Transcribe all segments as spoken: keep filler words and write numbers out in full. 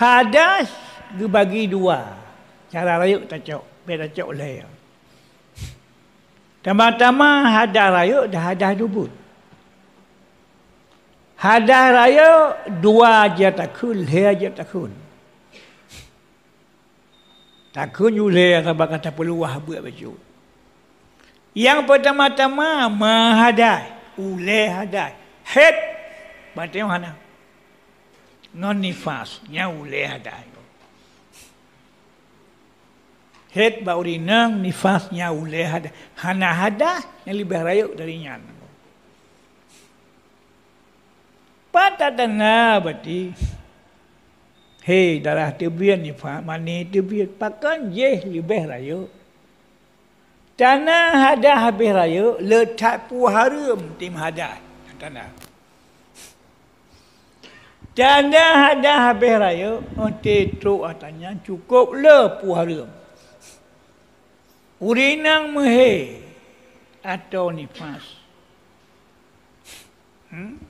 Hadah geubagi dua, cara rayeuk tacok, bèk tacok lhèe. Tamah-tamah hadah rayeuk dan hadah dubeut. Hadah rayeuk dua jeuet takheun, lhèe jeuet takheun. Takheun ulèe sabab ka tapeuluwah beuet bacut. Nyang peutama-tama meuhadah, ulèe hadah. Haid, batèe hana. Ngon nifas, nyan ulèe hadah. Haid bak ureueng inong, nifas nyan ulèe hadah. Hana hadah nyang leubeh rayeuk dari nyan. Pat tatanda bati, he, darah teubiet, nifas, mani teubiet, pakon jih leubeh rayeuk? Tanda hadah habéh rayeuk, le that peue hareuem tém hadah. Tanda. Tanda hadah habéh rayeuk, 'oh trôk atra nyan cukôp le peue hareuem. Ureueng inong meuhé atau nifas. Hmm?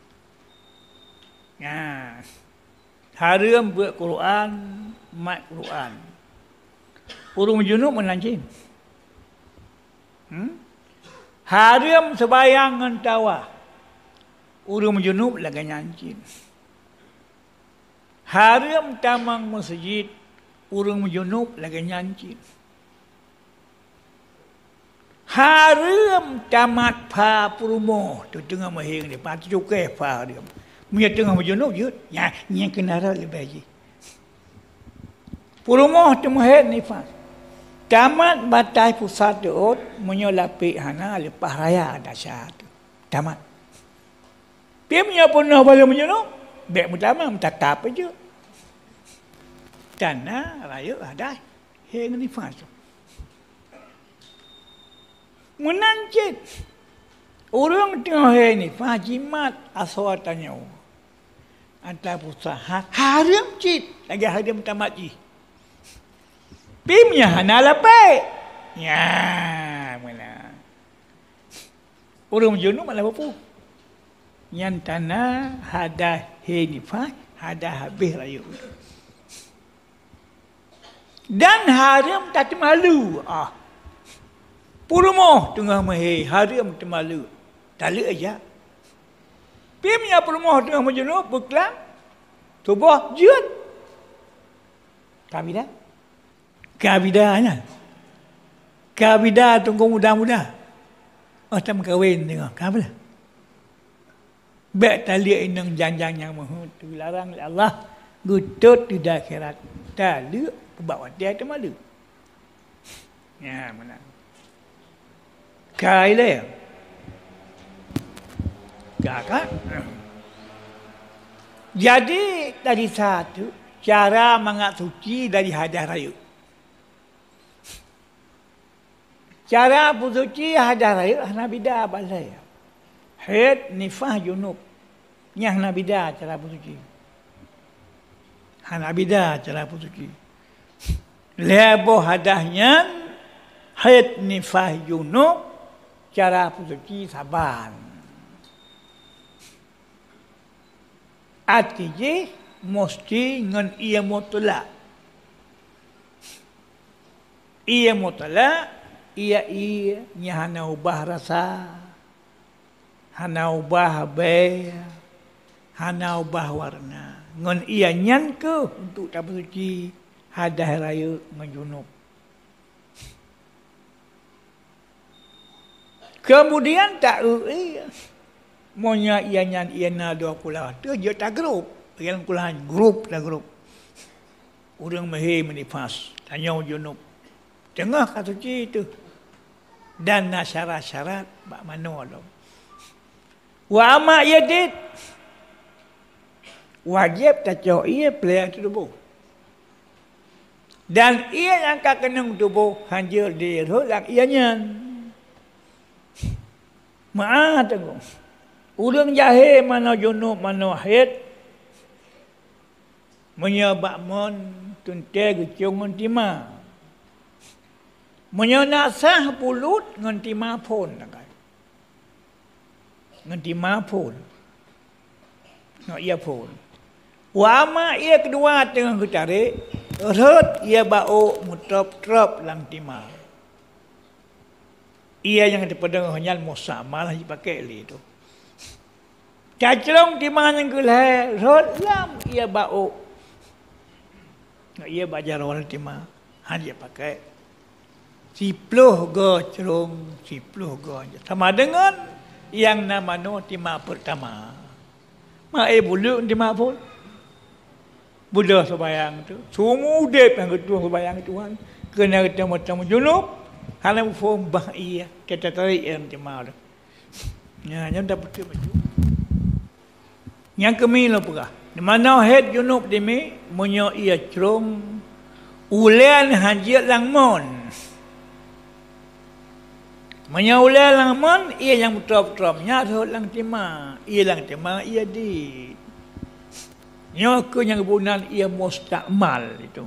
Nah, hareuem beuet Quran, mat Quran. Ureueng junub meunan cit. Hmm? Hareuem seumayang ngon tawaf. Ureueng junub lagèe nyan cit. Hareuem tamong meuseujid, ureueng meujunub lagèe nyan cit. Hareuem tamat pha peurumoh, teuh teungoh meuhé ngon nifas, teucukée pha hareuem. Meunyoe teungoh meujunub jeuet, nyan, nyan keunan rot leubeh jih. Peurumoh teumeuhé nifas. Tamat bataih pusat reuôt, meunyoe lapék hana, leupah raya dasya teuh. Tamat. Pih meunyoe peunoh bak lôn meujunub, bèk meutamah, meutatap jeuet. Tanda rayeuk hadah hé ngon nifas. Meunan cit, ureueng teungoh hé nifas jimat asoe tanyoe. Atra pusat ha-, hareuem cit, lagèe hareuem tamat jih. Pih meunyoe hana lapék, nyan meunan. Ureueng meujunub malah beupu. Nyan tanda hadah hé nifas, hadah habéh rayeuk. Dan hareuem tateumalu, ah. Peurumoh teungoh meuhé, hareuem teumalu. Taleuek jak. Pih meunyoe peurumoh teungoh meujunub, beuklam, tuboh jeuet. Ka bida? Ka bida nyan. Ka bida teungku muda-muda. Oh, tameukawen teungoh. Ka bida? Bèk taleuek inong janjang nyang meuheuet teularang lé Allah, geutot di akhirat. Taleuek bak watèe teumalu. Nyan meunan. Ka ilèe. Ka, ka? Jadi, dari satu, cara mangat suci dari hadah rayeuk. Cara peusuci hadah rayeuk hana bida bak lhèe. Haid, nifas, junub. Nyan hana bida cara peusuci. Hana bida cara peusuci. Lhèe boh hadah nyan, haid, nifas, junub, cara peusuci saban. Até jih musti ngon ie mutlak. Ie mutlak, ie-ie nyang hana ubah rasa, hana ubah bèe, hana ubah warna. Ngon ie nyan kheueh untuk tapeusuci hadah rayeuk ngon junub. Keumudian ta-eu ie. Meunyoe ie nyan ie na dua kulah, teuh jeuet tagrôp. Ie kulah nyan grôp tagrôp. Ureueng meuhé meunifas, tanyoe junub. Teungoh ka suci teuh. Dan na syarat-syarat bak manoe lom. Wa amma ie dit, wajéb tacok ie peuleueh tuboh. Dan ie nyang ka keunong tuboh hanjeuet dirhot lam ie nyan. Meu'ah teungku. Ureueng jahé manoe junub manoe haid, meunyoe bak mon teuntèe geucong ngon tima. Meunyoe na sah bulut ngon tima phôn, ngon tima phôn, ngon ie phôn. Wa amma ié keudua teungoh geutarek, rhot ié baôk meutrôp-trôp lam tima. Ié nyang teupeudeuh nyan mustakmal jipakék lé tu. Tacrông tima nyang keulhèe rhot lam ié baôk. Ié bak jaroe lam tima hana jipakék. Siploh goe crông, siploh goe sama deungon nyang na manoe tima peurtama. Ma éh buleuen tima phon. Beudôh seumayang tu, seumeu udeb nyang geutueng seumayang Tuhan, keuneuk geutanyoe meuteumé junub, hana muphom bah ié, teutarek nyang teuma tu. Nyan, nyan dah beutôi bacut. Nyang keumi lôn peugah, di manoe hét junub dimi, meunyoe ié crông, ulée han jeuet lam mon. Meunyoe ulée lam mon, ié nyang meutrôp-trôp nyan rhot lam tima, ié lam tima ié dit. Nyoe keuh nyang geuboh nan ié mustakmal itu.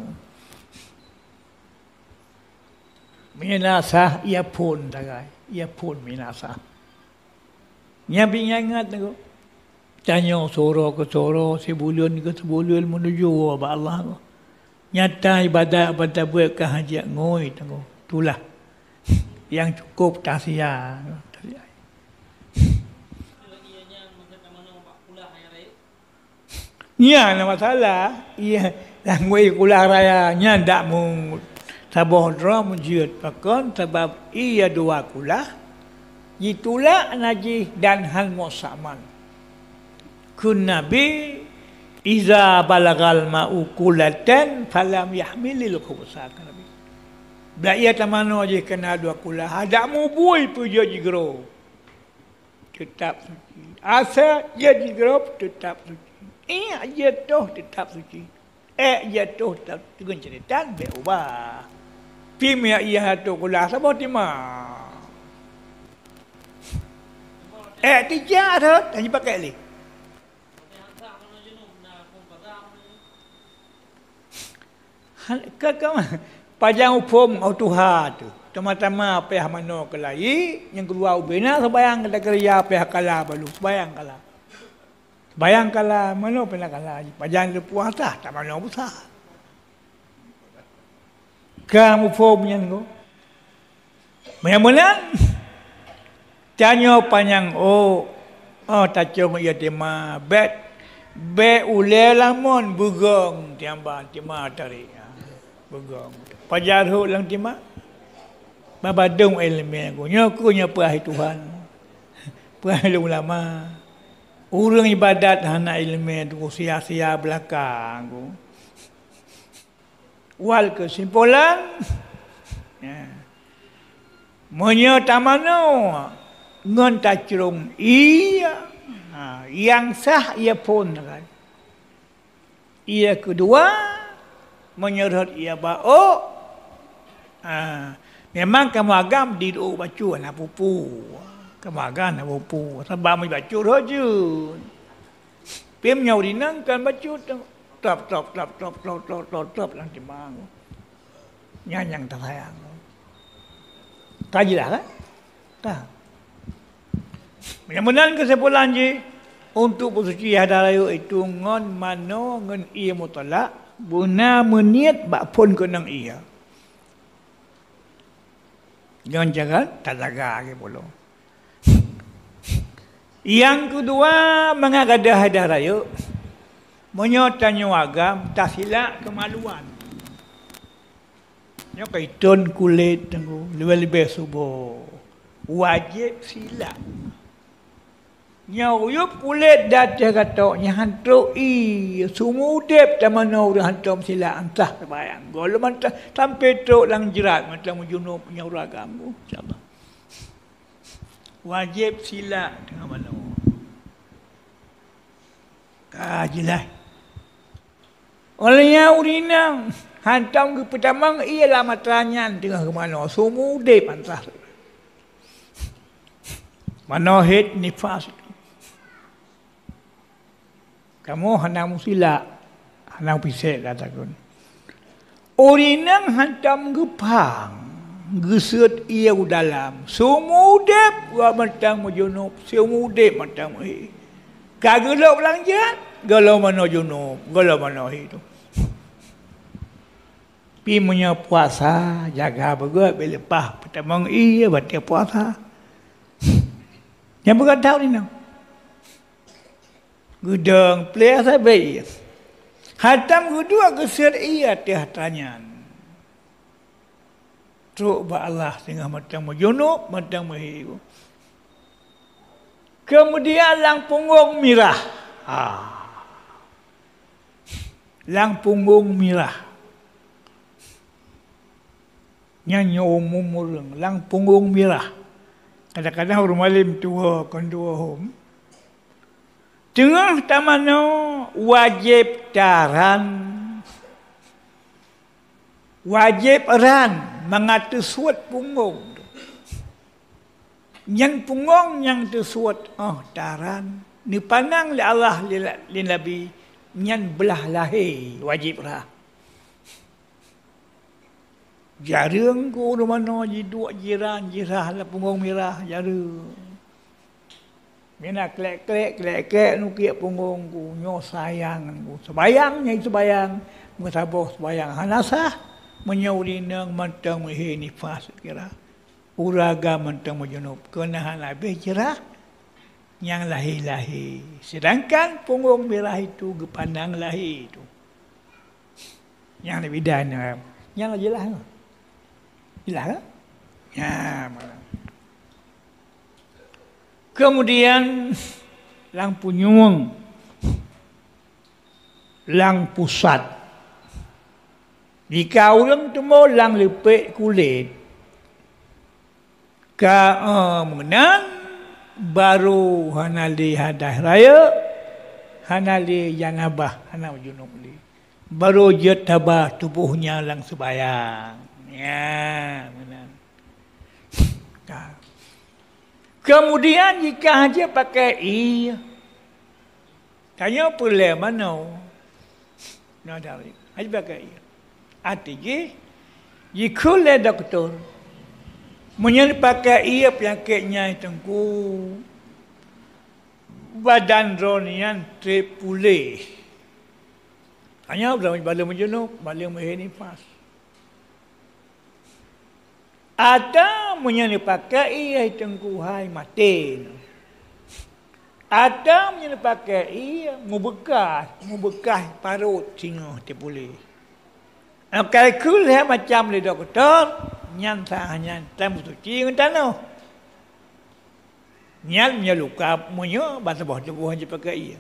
Meunyoe na sah, ié phon sagai, ié phon meunyoe na sah. Nyan pih ingat-ingat nyoe. Tanyoe sidroe keu sidroe, sibuleuen keu sibuleuen meunujô bak Allah. Nyata ibadat ban tabeuet ka han jeuet ngui teungoh. Tulah nyang cukôp tasia. Nyan na masalah, ié lam wée kulah raya nyan dak mu saboh droe meujeuet pakon, sabab ié dua kulah jitulak najih dan han mustakmal. Kheun Nabi, "Iza balagal ma'u kullatayn falam yahmilil khubusa," kheun Nabi. Bila ié tamanoe jih keu na dua kulah, dak mubui peue jeuet jigroe. Teutap suci. Asai jeuet jigroe teutap suci. Ék jeuet toh teutap suci. Ék jeuet toh teutap suci. Deungon ceuritan bék ubah. Pih meunyoe ié hana tôh kulah saboh tima. Ék tijak rhot, hana jipakék lé. Han, ka, ka, pajan muphom óh tuha tu. Teuma-teuma payah manoe keulayi, nyang keudua ubé na seubayang ka takeureuja payah kala balu, seubayang kala. Seubayang kala, manoe payah kala, pajan teupuasa, tamanoe busa. Ka muphom nyan ko. Meunyoe meunan, tanyoe panyang ôk, oh, tacok ié tima, bék, bék ulée lam mon beugong tiamba tima tarek. Beugong. Pajan rhot lam tima. Babadong iéleumé ku. Nyoe ku nyoe peue hai Tuhan. Peue hai ulama. Ureuëng ibadat hana iéleumé tu sia-sia beulakang ku. Wal keusimpulan, ya, meunyoe tamanoe ngon tacrông ié, ha, nyang sah ié phon kan. Ié keudua, meunyoe rhot ié baôk, ha, memang kamoe agam di duek bacut hana peue-peue. Kamoe agam hana peue-peue, sabab meunyoe bacut rhot jeuet. Pih meunyoe ureuëng inong kon bacut, trôp, trôp, trôp lam timang. Nyan nyang tasayang. Ka jeulaih, kan? Ka. Nyang meunan keusimpulan jih, untuk beusuci hadah rayeuk itu ngon manoe ngon ié mutlak, beuna meuniet bak phon keunong ié. Ngon cara tajaga lagée bunoe. Nyang keudua, mangat gadôh hadah rayeuk, meunyoe tanyoe agam tasilak keumaluan. Nyoe ka iton kulét teungku, leubeh-leubeh suboh. Wajéb silak. Nyoe uyueb kulét di ateueh gatok nyan han trok ié, seumeu udeb tamanoe ureuëng hantom silak, han sah seumayang. Gohlom han sah sampoe trok lam jrat mantong meujunub nyoe ureuëng agam. Insya Allah. Wajéb silak teungoh manoe. Ka jeulaih. Óh lheueh nyan ureuëng inong hantom geupeutamong ié lam atra nyan teungoh geumanoe, seumeu udeb han sah. Manoe hét nifas. Kamoe hana meusilak, hana meupisek gata kon. Ureuëng inong hantom geuphang, geuseuet ié u dalam, seumeu udeb mantong meujunub, seumeu udeb mantong meuhé. Ka geulôb lam jrat, Gohlom manoe junub, gohlom manoe hi tu. Pi meunyoe puasa, jaga beugöt, bèk leupah peutamong ie watèe puasa. Nyang beugöt that inong. Geudong pleh sabe ie. Hatam geuduek geuseuet ie ateueh atra nyan. Trok bak Allah singoh mantong meujunub, mantong meuhi. Keumudian lam punggong mirah. Ha. Lam punggong mirah. Nyan nyoe umum ureueng, lam punggong mirah. Kadang-kadang ureueng malém tuwo kon tuwo hom. Teungoh tamanoe wajéb taran. Wajéb ran mangat teusuet punggong. Nyan punggong nyang teusuet óh taran, neupandang lé Allah lé, lé Nabi, nyan blah lahé wajéb rhah. Jareueng ku ureueng manoe jiduek jiran jirhah lam punggong mirah, jareueng. Mina klek-klek, klek-klek nukiek punggong ku, nyoe sayang ku. Seubayang nyang seubayang, meusaboh seubayang hana sah, meunyoe ureueng inong mantong meuhé nifas kira. Ureueng agam mantong meujunub, keunahan habéh jirhah nyang lahé-lahé. Seudangkan punggong mirah itu geupandang lahé itu. Nyang leubeh dan, nyang jeulaih. Jeulaih, kan? Ya, mana? Kemudian, lam punyueng, lam pusat. Jika ureueng teumô lam leupek kulét, ka, eh, meunan, barô hana lé hadas rayeuk, hana lé janabah, hana junub lé. Barô jeuet haba tuboh nyan lam seubayang. Ya, meunan. Ka. Kemudian jika hana pakai ie, tanyoe peureulèe manoe. Nah, dari. Hana pakai ie. Arti jih, jikheun lé dokto, meunyoe pakai ie peunyakét nyan teungku, badan droeneuh nyan trép puléh. Hana bala meujunub, bala meuhé nifas. Atawa meunyoe neupakai ie teungku hai maté. Atawa meunyoe neupakai ie mubeukaih, mubeukaih parot singoh teupuléh. Ka ikheun lhèe macam lé dokto, nyan saát nyan tameusuci ngon tanoh. Nyan meunyoe luka, meunyoe bak saboh tuboh jipakai ie.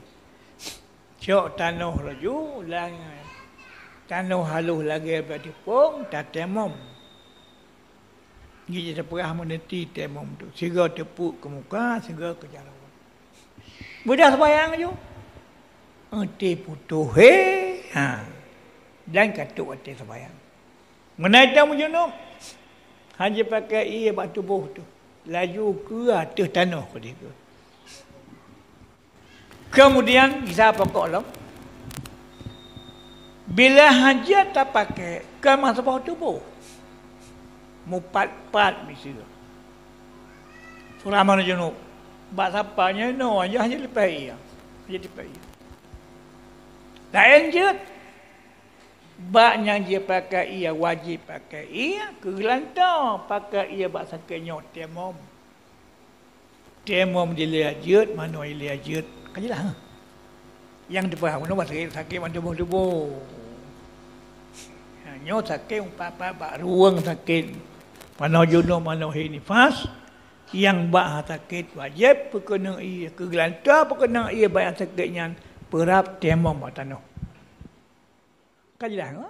Cok tanoh laju, lam tanoh halôh lagèe bak teupông, tatayamum. Jih tapeugah meuneuti tayamum tu. Sigoe teupuk keu muka, sigoe keu jaroe. Beudah seumayang laju. Até putôh, he, ha. Dan ka trôk até seumayang. Meunan tameujunup, hana jipakai ie bak tuboh tu. Laju keu ateueh tanoh keudeh keu. Keumudian, gisa pokok lom, bila hana tapakai, ka meusaboh tuboh. Mupat-pat miseue. Surah mana junub. Bak sapa nyoe inoe, hana leupah ie. Hana leupah ie. Laén jeuet. Bak nyang jipakai ie, wajéb pakai ie, keu geulantoe pakai ie bak sakét nyoe tayamum. Tayamum dilèe jeuet, manoe dilèe jeuet. Ka jeulaih, ha? Nyang teupeuhah, manoe bak sakét, sakét ban tuboh-tuboh. Ha, nyoe sakét umpama bak ruweueng sakét. Manoe junub, manoe hé nifas. Nyang bak sakét wajéb peukeunong ie, keu geulantoe peukeunong ie bak nyang sakét nyan, peurab tayamum bak tanoh. Ka jeulaih, ha?